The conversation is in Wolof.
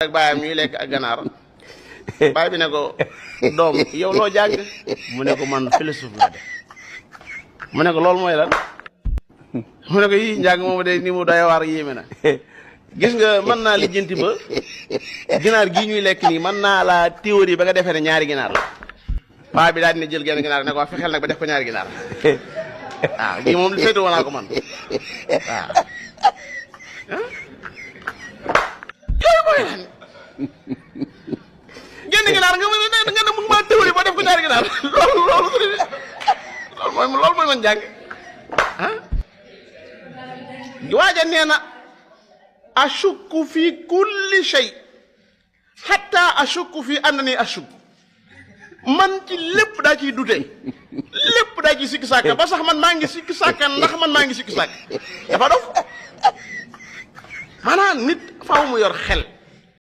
ak baayam ñuy lekk ak ganaar baay bi ne ko doom yow loo jàng mu ne ko man philosophe laa def mu ne ko loolu mooy lan mu ne ko yii njàng moom de ni mu doy waar yéeme na gis nga mën naa lijjanti ba ginaar gii ñuy lekk nii mën naa la théorie ba nga defee ne ñaari ginaar la paa bi daal dina jël genn ginaar ne ko fexeel nag ba def ko ñaari ginaar waaw gii moom li féetewoo naa ko man waaw yooyu mooy lan genn ginaar nga ne mu ma théorie ba def ko ñaari ginaar loolu mooy man jàng ah waaja nee na ashukku fi kulli shay hatta ashukku fi annani ashukku man ci lépp daa ciy dute lépp daa ciy sikki sàkka ba sax man maa ngi sikki sàkka ndax man maa ngi sikki sàkka dafa dof maanaam nit faaw mu yor xel